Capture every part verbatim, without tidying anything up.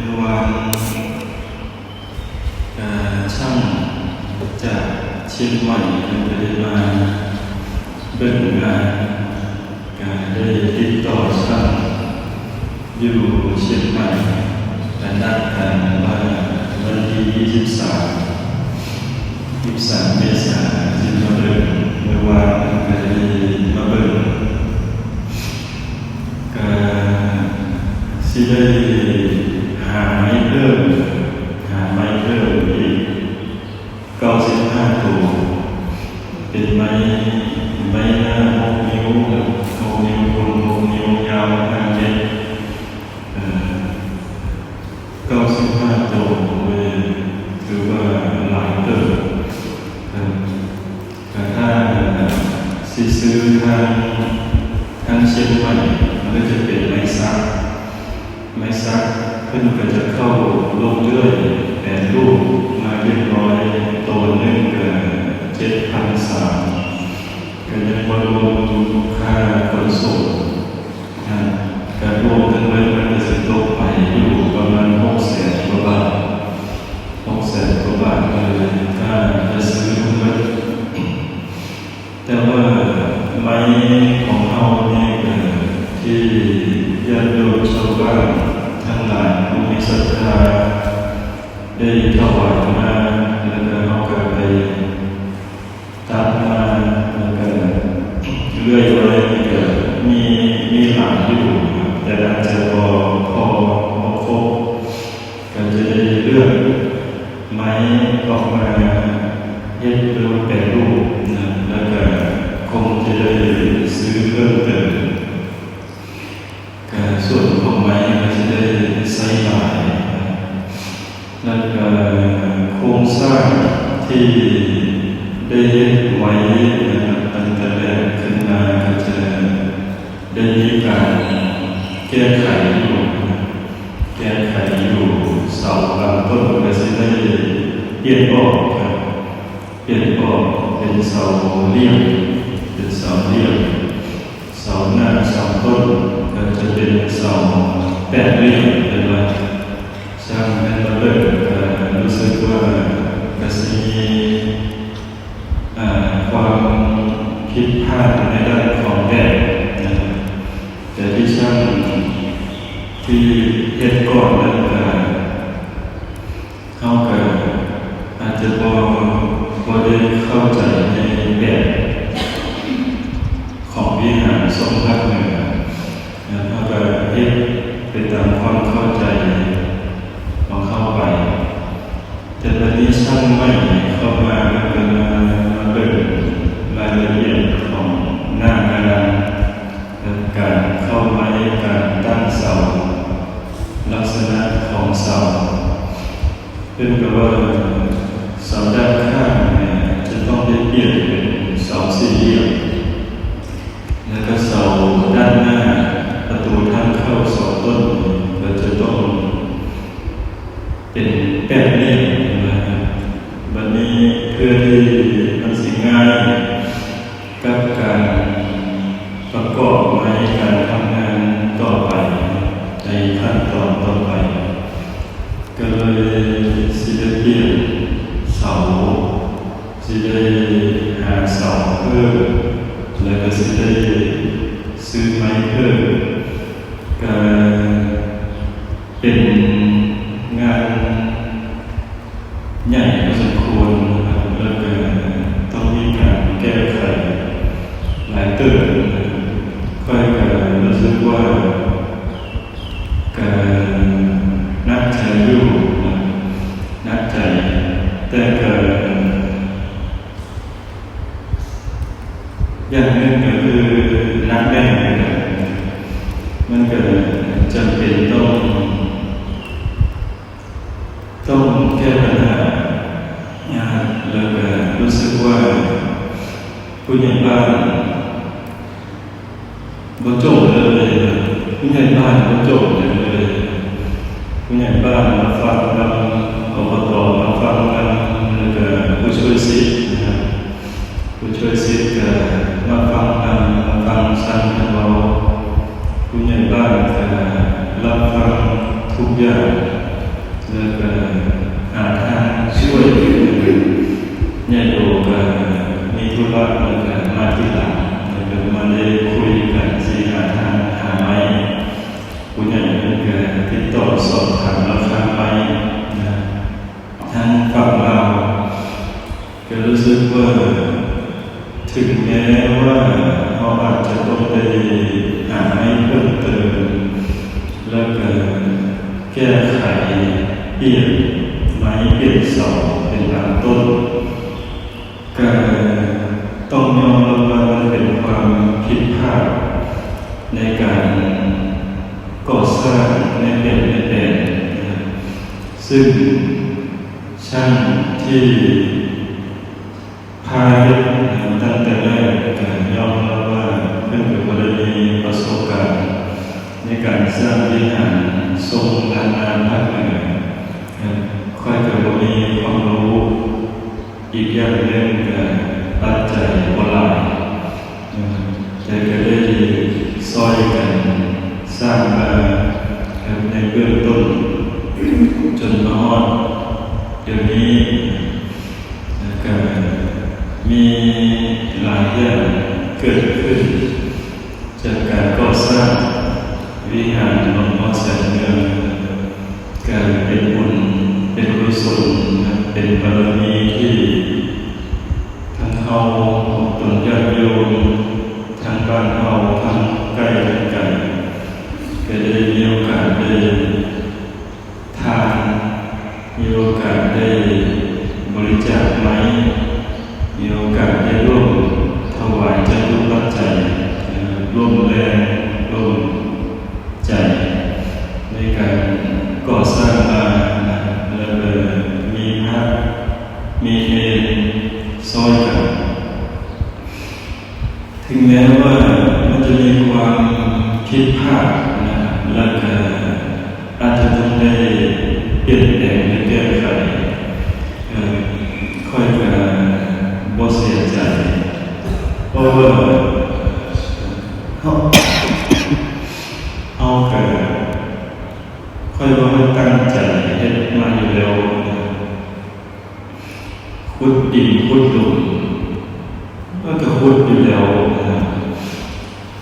เมื่อวาน เอ่อ ช่างจากเชียงใหม่มันก็ได้มาเบิ่งงาน ก็ได้ติดต่อช่างอยู่เชียงใหม่ และนัดกันว่าวันที่ยี่สิบสาม ยี่สิบสาม เมษา ที่มาเบิ่ง เมื่อวานก็ได้มาเบิ่ง ก็สิได้หาไม้เพิ่ม หาไม้เพิ่มอีก เก้าสิบห้า ตัว เป็นไม้ ไม้หน้า หก นิ้ว หก นิ้วคูณ หก นิ้ว ยาว ห้า เมตร เอ่อ เก้าสิบห้า ตัว เว้ย ถือว่าหลายเติบครับ แต่ถ้าสิซื้อทาง ทางเชียงใหม่ มันก็จะเป็นไม้สัก ไม้สัก เพิ่นก็จะเข้าโรงเลื่อยแปรรูปมาเรียบร้อย ตัวหนึ่งก็ เจ็ดพันสาม ก็ยังบ่รวมค่าขนส่ง อ่า ก็รวมทั้งเบิดมันก็สิตกไปอยู่ประมาณ หกแสนกว่าบาท หกแสนกว่าบาทเลย ถ้าจะซื้อทั้งเบิด แต่ว่าไม้ของเฮานี่ก็ ที่ญาติโยมชาวบ้านทั้งหลายผู้มีศรัทธาได้ถวายมา แล้วก็เฮาก็ไปตัดมา แล้วก็เลื่อยไว้นี่ก็มี มีหลายอยู่ครับ แต่อาจจะบ่พอ บ่ครบ ก็จะได้เลือกไม้ออกมาเฮ็ดหรือว่าแปรรูปนะ แล้วก็คงจะได้ซื้อเพิ่มเติม ก็ส่วนของไม้ก็จะได้ใช้หลายนะ แล้วก็โครงสร้างที่ได้เฮ็ดไว้นะครับ ตั้งแต่แรกขึ้นมาก็จะได้มีการแก้ไขอยู่ แก้ไขอยู่ เสาบางต้นก็สิได้เปลี่ยนออกครับ เปลี่ยนออกเป็นเสาเหลี่ยม เป็นเสาเหลี่ยม เสาหน้าสองต้นก็จะเป็นเสาแปดเหลี่ยม เป็นว่าช่างแม่นบ่เลิกก็รู้สึกว่าก็สิมี อ่า ความผิดพลาดในด้านของแบบนะครับ แต่ที่ช่างที่เฮ็ดก่อนนั้นก็ เฮาก็อาจจะบ่ บ่ได้เข้าใจในแบบของวิหารทรงภาคเหนือนะ เฮาก็เฮ็ดไปตามความเข้าใจของเฮาไป แต่บัดนี้ช่างใหม่เข้ามา มันก็มา มาเบิ่งรายละเอียดของหน้างาน และการเข้าไม้ การตั้งเสา ลักษณะของเสา เพิ่นก็ว่าเสาด้านข้างเนี่ยจะต้องได้เปลี่ยนเป็นเสาสี่เหลี่ยม แล้วก็เสาด้านหน้าประตูทางเข้าสองต้นก็จะต้องเป็นแปดเหลี่ยมนะครับ บัดนี้เพื่อที่มันสิง่ายกับการประกอบไม้ การทำงานต่อไปในขั้นตอนต่อไป ก็เลยสิได้เปลี่ยนเสา สิได้หาเสาเพิ่ม แล้วก็สิได้ซื้อไม้เพิ่ม ก็เป็นงานใหญ่พอสมควรนะครับ แล้วก็ต้องมีการแก้ไขหลายเติบนะครับ ข้อยก็รู้สึกว่า ก็หนักใจอยู่นะ หนักใจ แต่ก็อย่างหนึ่งก็คือหนักแน่นเหมือนกัน มันก็จำเป็นต้อง ต้องแก้ปัญหา นะ แล้วก็รู้สึกว่าผู้ใหญ่บ้าน บ่จบเลย ผู้ใหญ่บ้านบ่จบเลย ผู้ใหญ่บ้านมาฟังนำ อบต. มาฟังนำ แล้วก็ผู้ช่วยสิทธิ์นะครับ ผู้ช่วยสิทธิ์ก็มาฟังนำ มาฟังช่างเพิ่นเว้า ผู้ใหญ่บ้านก็รับฟัง ทุกอย่าง แล้วก็หาทางช่วยเหลือญาติโยม ก็มีธุระ แล้วก็มาทีหลัง แล้วก็มาได้คุยกัน สิหาทางหาไม้ ผู้ใหญ่เพิ่นก็ติดต่อสอบถามราคาไม้นะ ทางฝั่งลาว ก็รู้สึกว่า ถึงแม้ว่าเราอาจจะต้องได้หาไม้เพิ่มเติม แล้วก็แก้ไขเปลี่ยนไม้เปลี่ยนเสาเป็นบางต้น ก็ต้องยอมรับว่ามันเป็นความผิดพลาดในการก่อสร้างในแผนในแผนนะครับ ซึ่งช่างที่พาเฮ็ดตั้งแต่แรกก็ยอมรับว่าเพิ่นก็บ่ได้มีประสบการณ์ในการสร้างวิหารทรงล้านนาภาคเหนือ ข้อยก็บ่มีความรู้ อีกอย่างหนึ่งก็ปัจจัยบ่หลาย แต่ก็ได้ซ่อยกันสร้างมาในเบื้องต้น จนมาฮอดเดี๋ยวนี้ แล้วก็มีหลายอย่างเกิดขึ้น จากการก่อสร้างวิหารหลวงพ่อแสนเมือง ก็เป็นบุญเป็นกุศล เป็นบารมีที่ทั้งเฮาตนญาติโยม ทั้งบ้านเฮา ทั้งใกล้ทั้งไกล ก็ได้มีโอกาสได้ ทาน มีโอกาสได้บริจาคไม้ มีโอกาสได้ร่วมถวายจตุปัจจัย ร่วมแรงร่วมใจ ในการก่อสร้างมา แล้วก็มีพระมีเณรซ่อยกัน ถึงแม้ว่ามันจะมีความผิดพลาดนะ แล้วก็อาจจะต้องได้เปลี่ยนแปลงและแก้ไข เอ่อ ข้อยก็บ่เสียใจ เพราะว่าเฮา เฮาก็ ข้อยว่ามันตั้งใจเฮ็ดมาอยู่แล้วนะ ขุดดินขุดหลุม มันก็ขุดอยู่แล้วนะ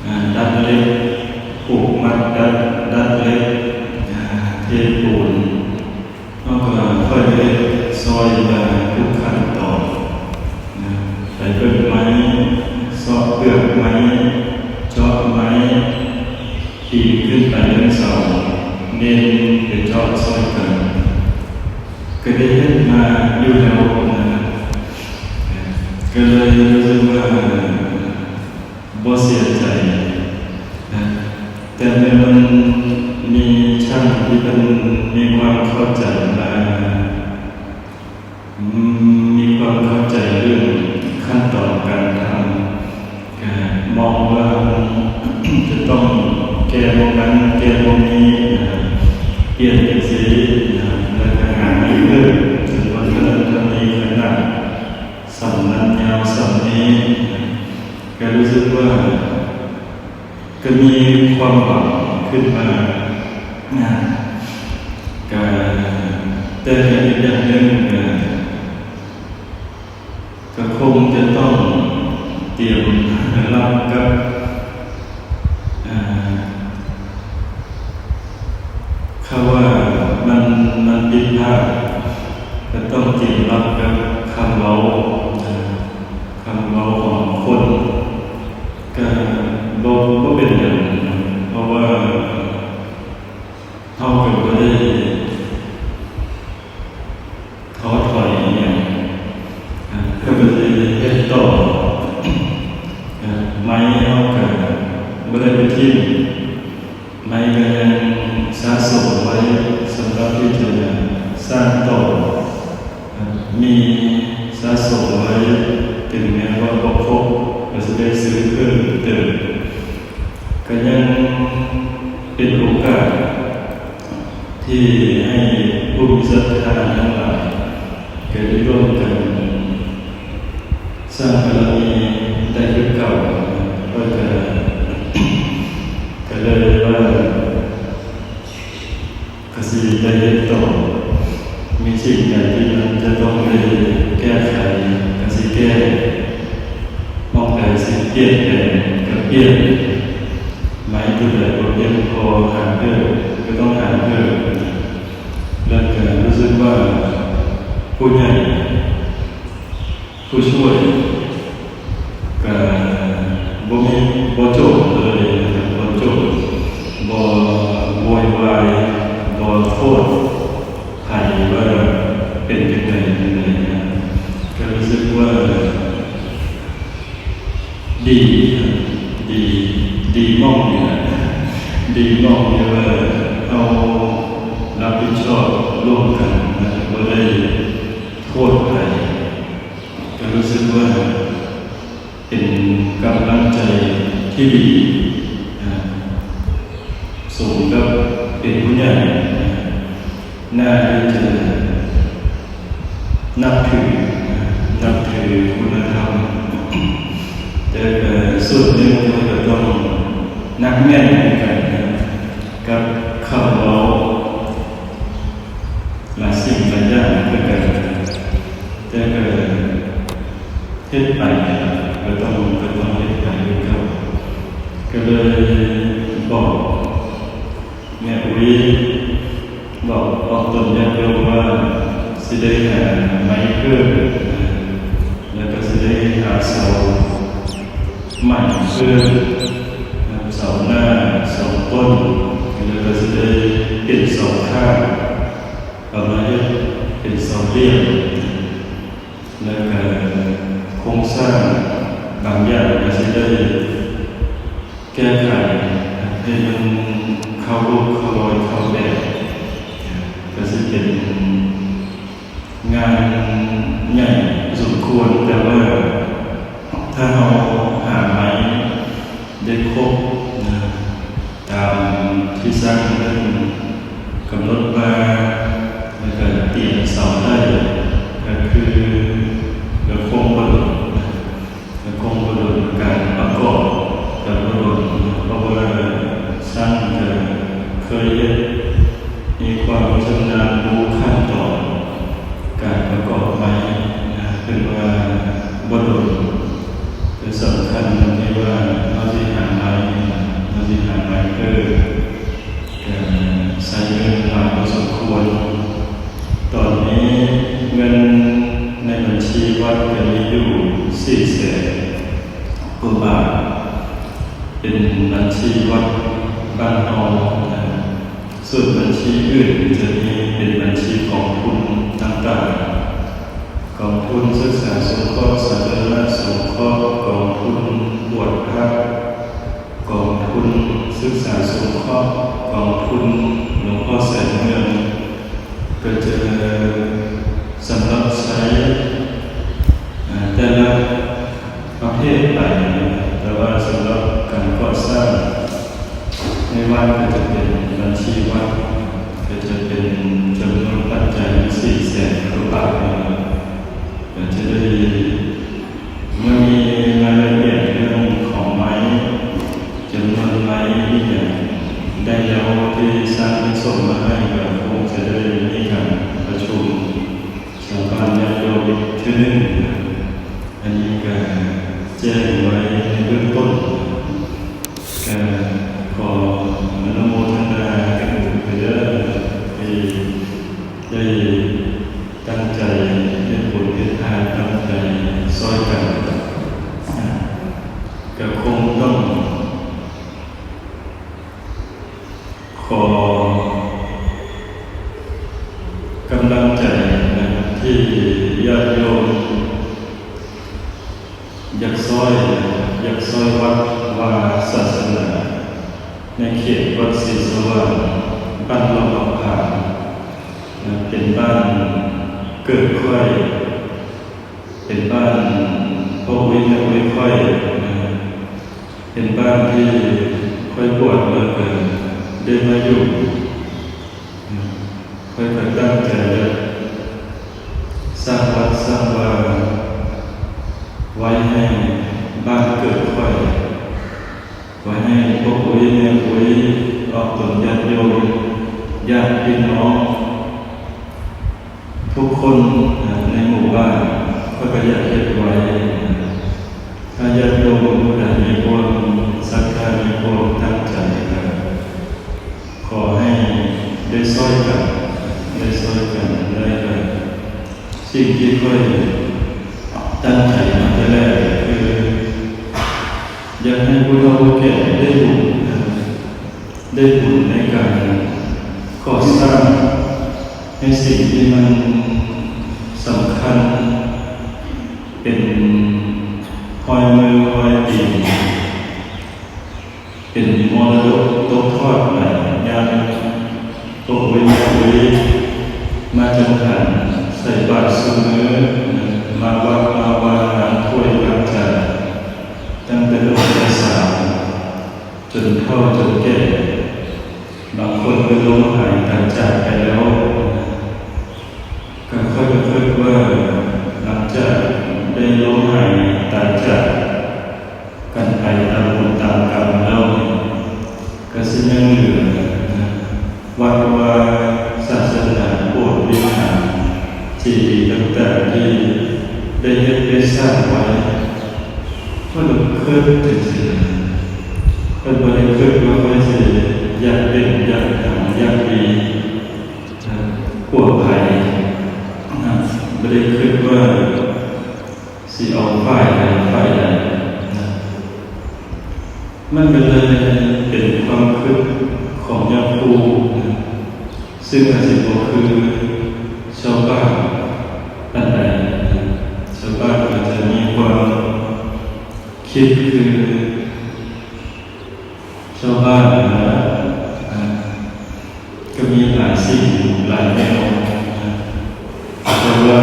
อ่า ดัดเหล็ก ผูกมัดดัด ดัดเหล็ก อ่า เทปูน เฮาก็ค่อยเฮ็ดซ่อยมาทุกขั้นตอนนะ ไปเบิ่งไม้ เซาะเปลือกไม้ เจาะไม้ ปีนขึ้นไปเทิงเสา เณรไปเจาะซ่อยกัน ก็ได้เฮ็ดมาอยู่แล้วนะ ก็เลยรู้สึกว่าบ่เสียใจนะ แต่เมื่อมันมีช่างที่เพิ่นมีความเข้าใจมา อืม มีความเข้าใจเรื่องขั้นตอนการทำ ก็มองว่ามันจะต้องแก้พวกนั้น แก้พวกนี้นะครับ เปลี่ยนจังซี้นะครับ แล้วก็หาไม้เพิ่ม จำนวนเท่านั้นเท่านี้ ขนาดส่ำนั้นยาวส่ำนี้นะครับ ก็รู้สึกว่า ก็มีความหวังขึ้นมานะ ก็ แต่ก็อีกอย่างหนึ่งก็ ก็คงจะต้องเตรียมรับกับ อ่า คำว่ามัน มันผิดพลาด ก็ต้องเตรียมรับกับคำเว้า อ่า คำเว้าของคน ก็บ่ บ่เป็นหยัง เพราะว่าเฮาก็บ่ได้ท้อถอยอิหยัง อ่า ก็บ่ได้เฮ็ดต่อ อ่า ไม้เฮาก็บ่ได้ไปทิ้ง ไม้ก็ยังสะสมไว้สำหรับที่จะสร้างต่อ มีสะสมไว้ ถึงแม้ว่าบ่ครบ ก็สิได้ซื้อเพิ่มเติม ก็ยังเป็นโอกาส ที่ให้ผู้มีศรัทธาทั้งหลาย ก็ได้ร่วมกันสร้างบารมีได้คือเก่า ก็จะ ก็เลยว่า ก็สิได้เฮ็ดต่อ มีสิ่งใดที่มันจะต้องได้แก้ไข ก็สิแก้ หม่องใดสิเปลี่ยนแปลง ก็เปลี่ยน ไม้ตัวใดบ่เพียงพอหาเพิ่ม ก็ต้องหาเพิ่ม แล้วก็รู้สึกว่าผู้ใหญ่ ผู้ช่วย ก็บ่มี บ่โจมเลยนะครับ บ่โจม บ่โวยวาย บ่โทษไผว่าเป็นจังใดจังใดนะ ก็รู้สึกว่า ดีครับ ดี ดีหม่องนี่แหละ ดีหม่องที่ว่าเฮารับผิดชอบร่วมกันนะ บ่ได้โทษไผ ก็รู้สึกว่าเป็นกำลังใจที่ดีนะ สมกับเป็นผู้ใหญ่นะ น่าที่จะนับถือนะ นับถือคุณธรรม แต่ก็ส่วนหนึ่งมันก็ต้องหนักแน่นเหมือนกันนะ กับคำเว้า หลายสิ่งหลายอย่างคือกัน แต่ก็เฮ็ดไป ก็ต้อง ก็ต้องเฮ็ดไปคือเก่า ก็เลยบอกแม่อุ๊ย บอกออกตนญาติโยมว่าสิได้หาไม้เพิ่ม แล้วก็สิได้หาเสาใหม่เพิ่ม เสาหน้าสองต้น แล้วก็สิได้เปลี่ยนเสาข้าง เอามาเฮ็ดเป็นสองเหลี่ยม แล้วก็โครงสร้างบางอย่างก็สิได้แก้ไขให้มันเข้ารูปเข้ารอยเข้าแบบ ก็สิเป็นงานใหญ่พอสมควร แต่ว่าถ้าเราหาไม้ได้ครบนะ ตามที่ช่างเพิ่นกำหนดมา แล้วก็เตรียมเสาได้ ก็คือก็คงบ่โดน ก็คงบ่โดน การประกอบก็บ่โดน เพราะว่าช่างก็เคยเฮ็ด มีความชำนาญรู้ขั้นตอนการประกอบไม้นะ เพิ่นว่าบ่โดน แต่สำคัญตรงที่ว่าเราสิหาไม้นี่นะ เราสิหาไม้เพิ่ม ก็ใช้เงินหลายพอสมควร ตอนนี้เงินในบัญชีวัดก็มีอยู่สี่แสนกว่าบาท เป็นบัญชีวัดบ้านเฮานะ ส่วนบัญชีอื่นจะมีเป็นบัญชีกองทุนต่างๆ กองทุนศึกษาสงเคราะห์ สาธารณสงเคราะห์ กองทุนบวชพระ กองทุนศึกษาสงเคราะห์ กองทุนหลวงพ่อแสนเมือง ก็จะสำหรับใช้ อ่า แต่ละประเภทไป แต่ว่าสำหรับการก่อสร้างในวัดก็จะเป็นบัญชีวัด ก็จะเป็นจำนวนปัจจัยสี่แสนกว่าบาท ก็จะได้ เมื่อมีรายละเอียดเรื่องของไม้ จำนวนไม้นี่อย่างได้แล้วที่ช่างได้ส่งมาให้ ก็คงจะได้มีการประชุมชาวบ้านญาติโยมอีกเทื่อหนึ่ง อันนี้ก็แจ้งไว้ในเบื้องต้น ก็ขออนุโมทนากันไปเด้อ ที่ได้ตั้งใจเฮ็ดบุญเฮ็ดทาน ตั้งใจซ่อยกัน ก็คงต้องขอกำลังใจนะ ที่ญาติโยมอยากซ่อยนะ อยากซ่อยวัดวาศาสนา ในเขตวัดศรีสว่าง บ้านหนองมะขามนะ เป็นบ้านเกิดข้อย เป็นบ้านพ่ออุ๊ยแม่อุ๊ยข้อยนะ เป็นบ้านที่ข้อยบวชแล้วก็ได้มาอยู่ ข้อยก็ตั้งใจจะสร้างวัดสร้างวาไว้ให้บ้านเกิดข้อย ไว้ให้พ่ออุ๊ยแม่อุ๊ย ออกตนญาติโยม ญาติพี่น้องทุกคนในหมู่บ้านก็อยากเฮ็ดไว้ ถ้าญาติโยมผู้ใดมีความศรัทธามีความตั้งใจก็ขอให้ได้ซ่อยกัน ได้ซ่อยกันได้กันสิ่งที่ค่อยตั้งใจมาแต่แรกคือ อยากให้ผู้เฒ่าผู้แก่ได้บุญนะได้บุญในการก่อสร้างให้สิ่งที่มันสำคัญ เป็นห้อยมือห้อยตีน เป็นมรดกตกทอดไปยังพวกวิญญาณวิมาจังหันใส่บาตรซุมื้อมาวัดมาวาล้างถ้วยล้างจานตั้งแต่ลูกแต่สาวจนเฒ่าจนแก่ บางคนก็ล้มหายตายจากไปแล้ว ก็ค่อยก็คิดว่าหลังจากได้ล้มหายตายจากกันไปตามบุญตามกรรมแล้วเนี่ยก็สิยังเหลือนะวัดวาศาสนาโบสถ์วิหารเจดีย์ต่างๆที่ได้เฮ็ดได้สร้างไว้ ก็เลยคิดจังซี่นะ เพิ่นบ่ได้คิดว่าเพิ่นสิอยากเด่นอยากดังอยากดีนะกว่าไผนะ บ่ได้คิดว่าสิเอาฝ่ายใดฝ่ายใดนะ มันก็เลยเป็นความคิดของยาคูนะ ซึ่งอาจสิบ่คือชาวบ้านปานใดนะ ชาวบ้านอาจจะมีความคิดคือชาวบ้านนะ อ่า ก็มีหลายสิ่งหลายแนวนะ แต่ว่า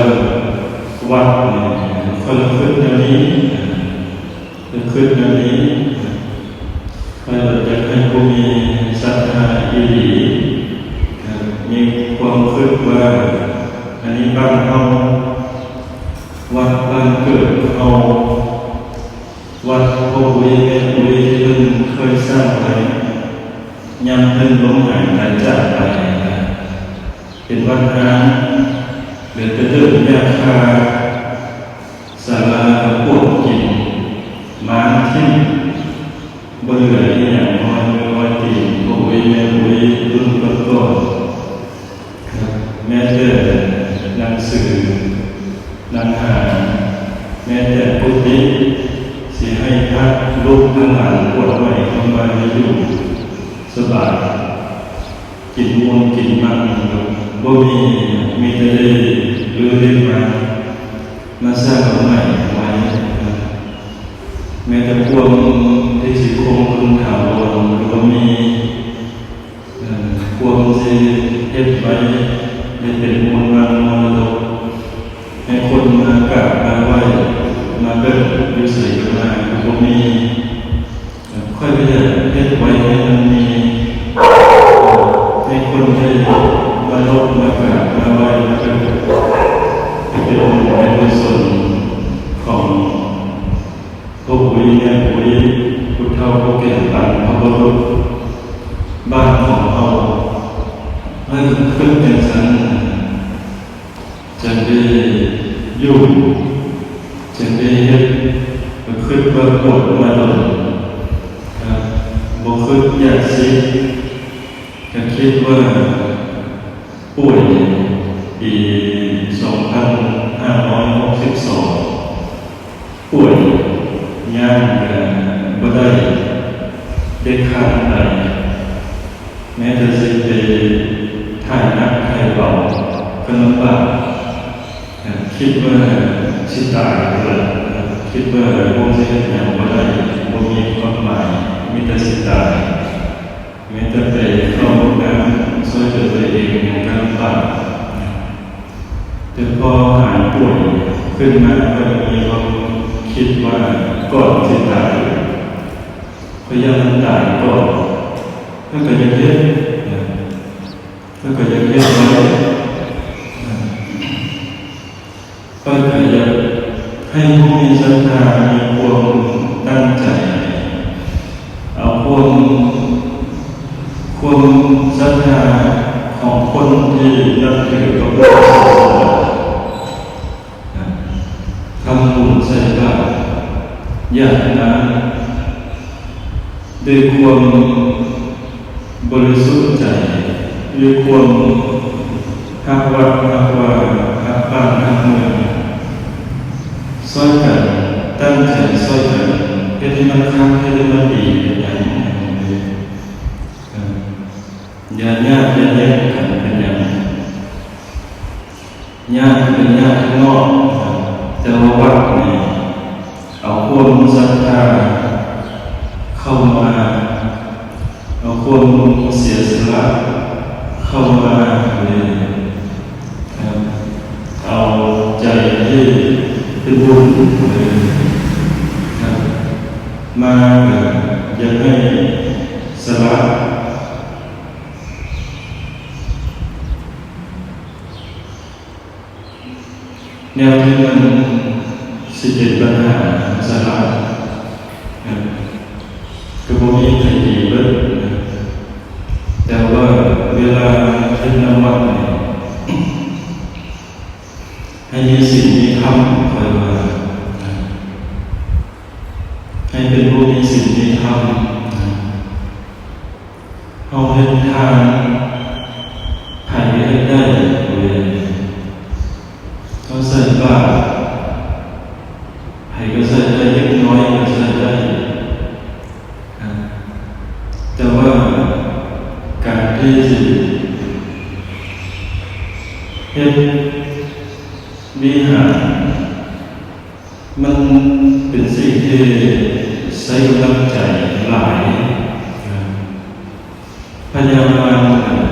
วัดเนี่ยคนละคิดแนวนี้นะ คนละคิดแนวนี้นะ ข้อยอยากให้ผู้มีศรัทธาอีหลีนะ มีความคิดว่า อันนี้บ้านเฮา วัดบ้านเกิดเฮา วัดพ่ออุ้ยแม่อุ้ยที่เพิ่นเคยสร้างไว้ ยามเพิ่นล้มหายตายจากไปนะ เป็นวัดร้าง เหลือแต่เดินหญ้าคา ศาลาก็ปวกกิน ม้าทิ่ม บ่เหลืออีหยังห้อยมือห้อยตีน พ่ออุ้ยแม่อุ้ยรุ่นก่อนๆ ครับ แม้แต่หนังสือ หนังหา แม้แต่กุฏิ สิให้พระลูกพระหลานบวชใหม่เข้ามาให้อยู่สบาย กินม่วนกินมันบ่มี มีแต่ได้รื้อได้มา มาสร้างเอาใหม่ไว้ แม้แต่ความที่สิคงทนถาวรก็บ่มี เอ่อ ความสิเฮ็ดไว้ให้เป็นมูลมังมรดก ให้คนมากราบมาไหว้ มาเบิ่งอยู่ไสก็มาก็บ่มี ข้อยก็อยากเฮ็ดไว้ให้มันมี ให้คนได้มาลบมากราบมาไหว้มาเบิ่ง ให้เป็นบุญเป็นกุศลของพวกอุ้ยแม่อุ้ยผู้เฒ่าผู้แก่บรรพบุรุษบ้านของเฮา ให้คิดจังซั่น จังได้อยู่ จังได้เฮ็ด ก็คิดว่าปวดมาโดนครับ บ่คิดอยากสิ ก็คิดว่าป่วยปีสองพันห้าร้อยหกสิบสอง ป่วย ย่างก็บ่ได้เด็ดขาดอันใด แม้แต่สิไปถ่ายหนักถ่ายเบาก็ลำบาก คิดว่าสิตายเลย คิดว่าคงสิเฮ็ดหยังบ่ได้ บ่มีความหมาย มีแต่สิตาย แม้แต่ไปเข้าห้องน้ำช่วยเหลือตัวเองยังก็ลำบาก แต่พอหายป่วยขึ้นมาก็มีความคิดว่าก่อนสิตาย พยายามตายก่อน แล้วก็อยากเฮ็ดนะ แล้วก็อยากเฮ็ดไว้นะ ก็อยากให้ผู้มีศรัทธามีความตั้งใจ เอาความ ความศรัทธา ค ของคนที่นับถือพระพุทธศาสนา ทำบุญใส่บาตร หยาดน้ำ ด้วยความบริสุทธิ์ใจ ด้วยความฮักวัดฮักวา ฮักบ้านฮักเมือง ซ่อยกัน ตั้งใจซ่อยกัน เฮ็ดให้มันคัก เฮ็ดให้มันดี เป็นอย่างนี้ อย่าแยก อย่าแยกกัน เป็นอย่างนี้ ญาติเป็นญาติข้างนอก แต่ว่าวัดนี่ เอาความศรัทธาเข้ามา เอาความเสียสละเข้ามาเลยครับ เอาใจที่เป็นบุญเลยครับ มาอยากให้สละ แนวที่มันสิเป็นปัญหาสาระครับ ก็บ่มีใครดีเบิดนะ แต่ว่าเวลาเฮ็ดนำวัดนี่ ให้มีศีลมีธรรม คอยว่า ให้เป็นผู้มีศีลมีธรรม เฮาเฮ็ดทาน ไผก็เฮ็ดได้เว้ย เฮาใส่บาตร ไผก็ใส่ได้ เด็กน้อยก็ใส่ได้นะ แต่ว่าการที่สิเฮ็ดวิหาร มันเป็นสิ่งที่ใช้กำลังใจหลายนะ พญามารน่ะ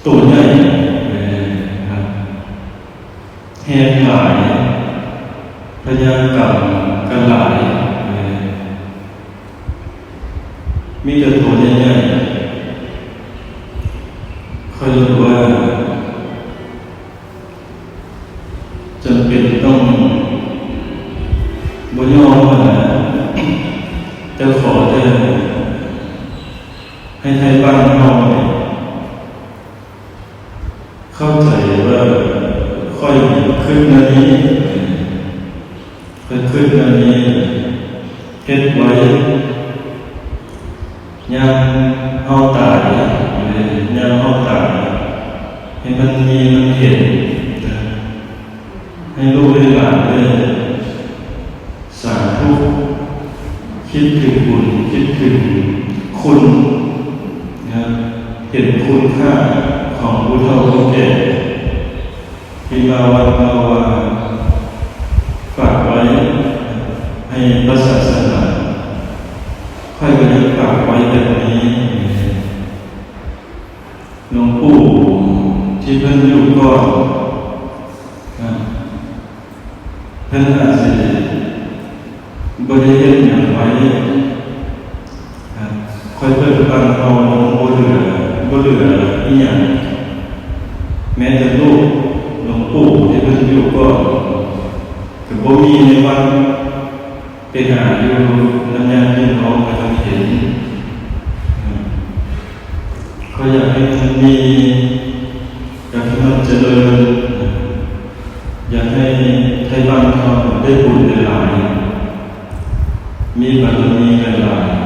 ตัวใหญ่ เออครับ แฮงหลาย พญากรรมก็หลาย เออ มีแต่ตัวใหญ่ๆ ข้อยรู้ว่า จำเป็นต้องบ่ยอมหั้นนะ แต่ขอแต่ให้ไทบ้านเฮาเนี่ย เข้าใจว่าข้อยคิดแนวนี้ ข้อยคิดแนวนี้ เฮ็ดไว้ ยามเฮาตาย ยามเฮาตาย ให้มันมีมันเห็นนะ ให้ลูกให้หลานได้สาธุ คิดถึงบุญ คิดถึงคุณนะ เห็นคุณค่าของผู้เฒ่าผู้แก่ ที่มาวัดมาวา ฝากไว้ให้พระศาสนา ข้อยก็ยังฝากไว้แบบนี้ หลวงปู่ที่เพิ่นอยู่ก่อนนะ เพิ่นอาจสิบ่ได้เฮ็ดหยังไว้นะ ข้อยเบิ่งบ้านเฮาบ่เหลือ บ่เหลืออิหยัง แม้แต่รูปหลวงปู่ที่เพิ่นอยู่ก่อน ก็บ่มีในวัด ไปหาอยู่นำญาติพี่น้องก็ต้องเห็น ข้อยอยากให้มันมี อยากให้มันเจริญ อยากให้ไทบ้านเฮาได้บุญหลายๆ มีบารมีหลายๆ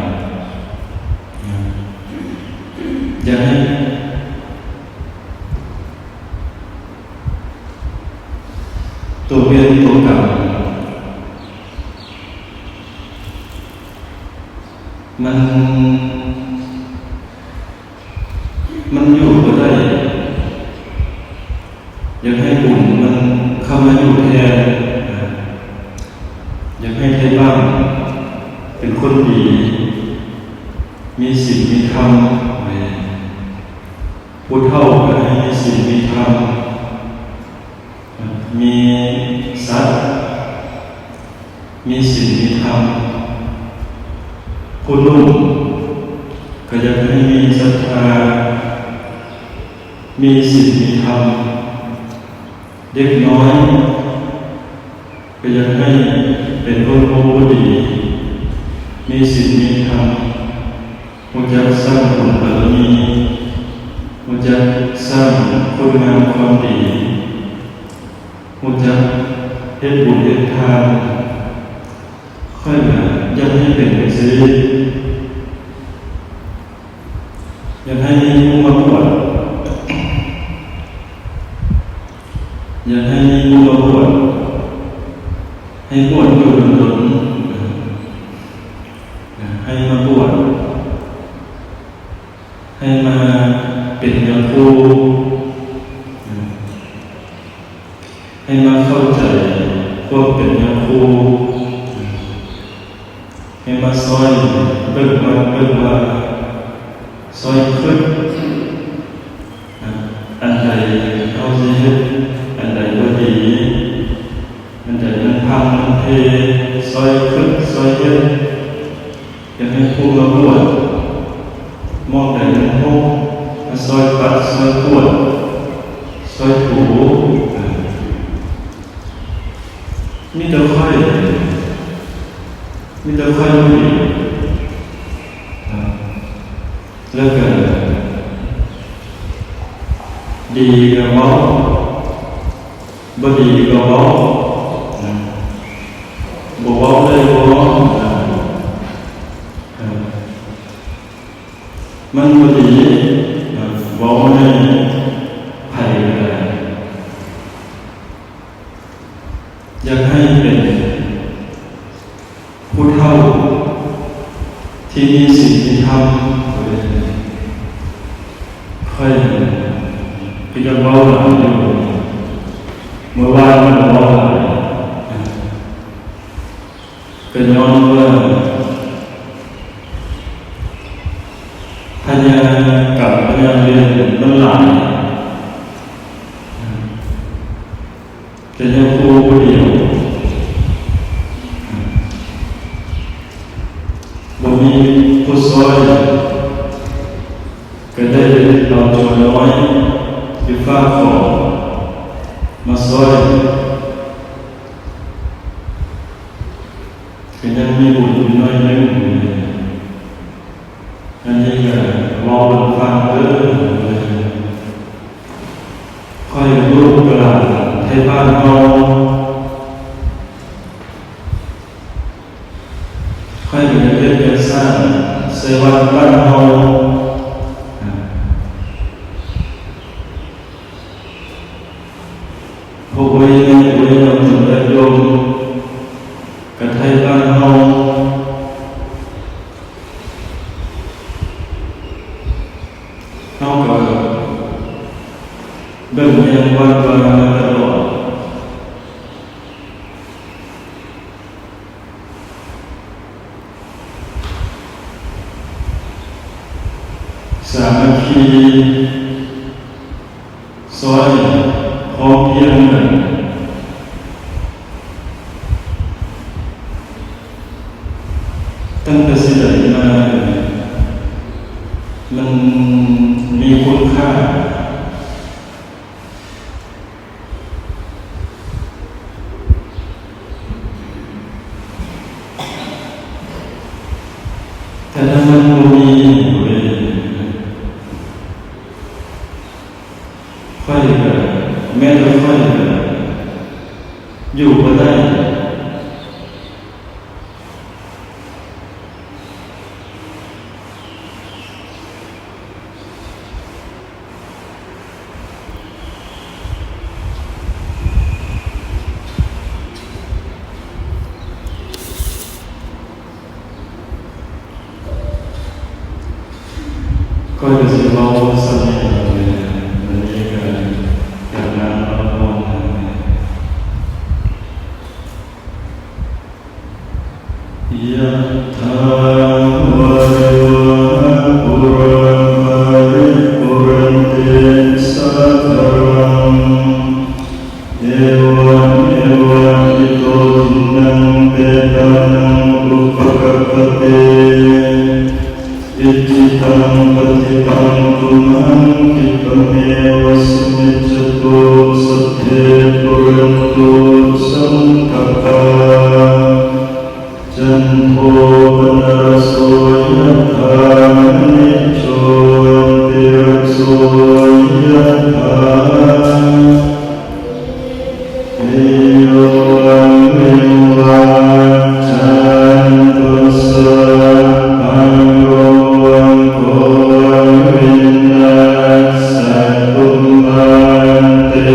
อยากให้ ตัวเวรตัวกรรม มัน มันอยู่บ่ได้ อยากให้บุญมันเข้ามาอยู่แทน อยากให้ไทบ้านเป็นคนดี มีศีลมีธรรม ผู้เฒ่าก็ให้มีศีลมีธรรม มีสัตว์ มีศีลมีธรรม ผู้หนุ่มก็อยากให้มีศรัทธา มีศีลมีธรรม เด็กน้อยก็อยากให้เป็นคนโชคดี มีศีลมีธรรม ฮู้จักสร้างบุญบารมี ฮู้จักสร้างคุณงามความดี ฮู้จักเฮ็ดบุญเฮ็ดทาน ข้อยก็อยากให้เป็นจั่งซี้ อยากให้มีผู้มาบวช อยากให้มีผู้มาบวช ให้บวชอยู่ดนๆ ให้มาบวช ให้มาเป็นยาคู ให้มาเข้าใจความเป็นยาคู ให้มาซอยเบิ่งว่า เบิ่งว่า ซอยคิด อันใดเฮาสิเฮ็ด อันใดบ่ดี อันใดมันพังมันเพ ซอยคิด ซอยเฮ็ด อยากให้ผู้มาบวช หม่องใดมันหก มาซอยปัด ซอยกวาด ซอยถู มีแต่ข้อย มีแต่ข้อยผู้เดียว แล้วก็ ดีก็เว้า บ่ดีก็เว้า นะ บ่เว้าได้บ่เว้า นะ เออ มันบ่ดี นะ เว้าให้ไผก็ได้ อยากให้เป็นผู้เฒ่าที่มีศีลมีธรรม ข้อยก็อยากเว้าหลายอยู่ เมื่อวานมันก็เว้าหลาย ก็ย้อนว่า พยากรรมพยาเวรมันหลาย แต่ยังครูผู้เดียว บ่มีผู้ซอย ก็ได้เอาโจรน้อยอยู่ฟ้าของมาซอย ก็ยังมีบุญอยู่หน่อยหนึ่ง อันนี้ก็เว้าให้ฟังเด้อ ข้อยลูกหลานไทบ้านเฮา ข้อยก็อยากเฮ็ดอยากสร้างใส่วัดบ้านเฮา พวกเว้ยแม่เว้ยน้องญาติโยม กะไทบ้านเฮา เฮาก็เบิ่งแยงวัดวามาตลอด สามัคคี ซอย พร้อมเพรียงกัน ตั้งแต่สิได้มา มันมีคุณค่า แต่ถ้ามันบ่มี ข้อยก็ แม้แต่ข้อยก็ อยู่บ่ได้ ข้อยก็สิเว้าส่ำนี้ล่ะ มื้อนี้ก็อยากนั่งพักผ่อน Yathā vārivahā pūrā paripūrenti sāgaraṃ, evameva ito dinnaṃ petānaṃ upakappati. Icchitaṃ patthitaṃ tumhaṃ khippameva samijjhatu, sabbe pūrentu saṅkappā, cando paṇṇaraso yathā, maṇi yathā, sabbītiyo vivajjantu, sabbarogo vinassatu, mā te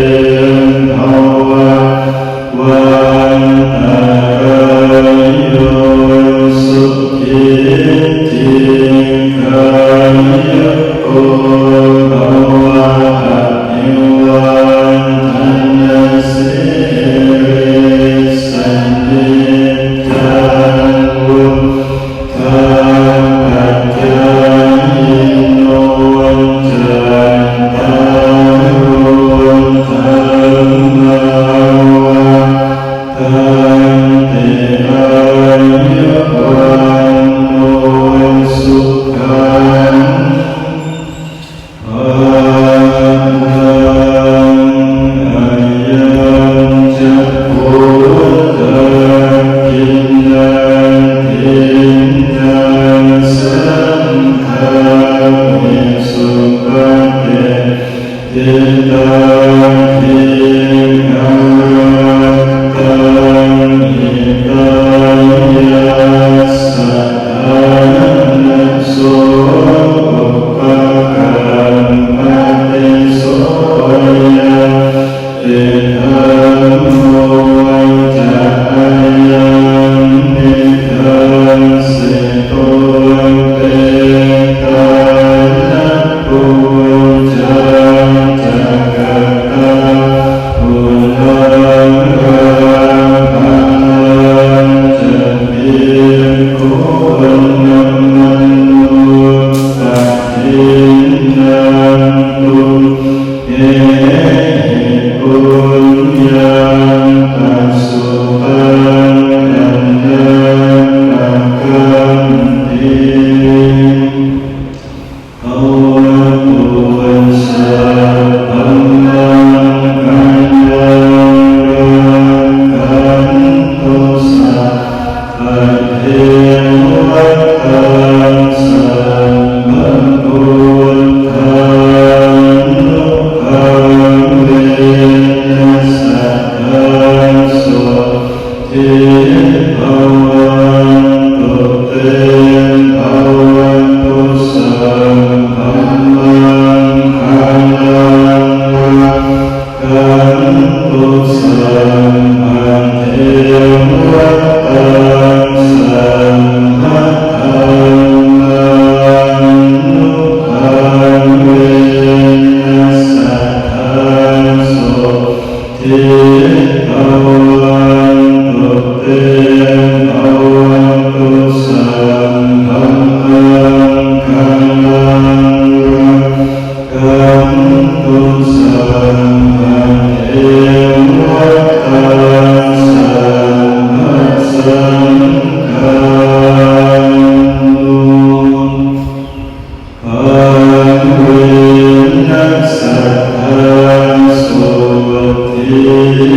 bhavatvantarāyo, sukhī dīghāyuko bhava. Abhivādanasīlissa niccaṃ vuḍḍhāpacāyino, cattāro dhammā vaḍḍhanti: āyu vaṇṇo sukhaṃ balaṃ. Ayañca kho dakkhiṇā dinnā saṅghāni suppatiṭṭhitā, dīgharattaṃ hitāyassa ṭhānaso upakappati. So yaṃ idhammo ca ayaṃ nidassito, petāna pūjā ca katā uḷārā, balañca bhikkhūnamanuppadinnaṃ, tumhehi puññaṃ pasutaṃ anappakanti. Bhavatu sabbamaṅgalaṃ, rakkhantu sabbadevatā, sabbabuddhānubhāvena sadā sotthī bhavantu te. Bhavatu sabbamaṅgalaṃ, rakkhantu sabbadevatā, sabbadhammānubhāvena sadā so tthī bhavantu te. Bhavatu sabbamaṅgalaṃ, rakkhantu sabbadevatā, sabbasaṅghānu bhāvena sadā sotthī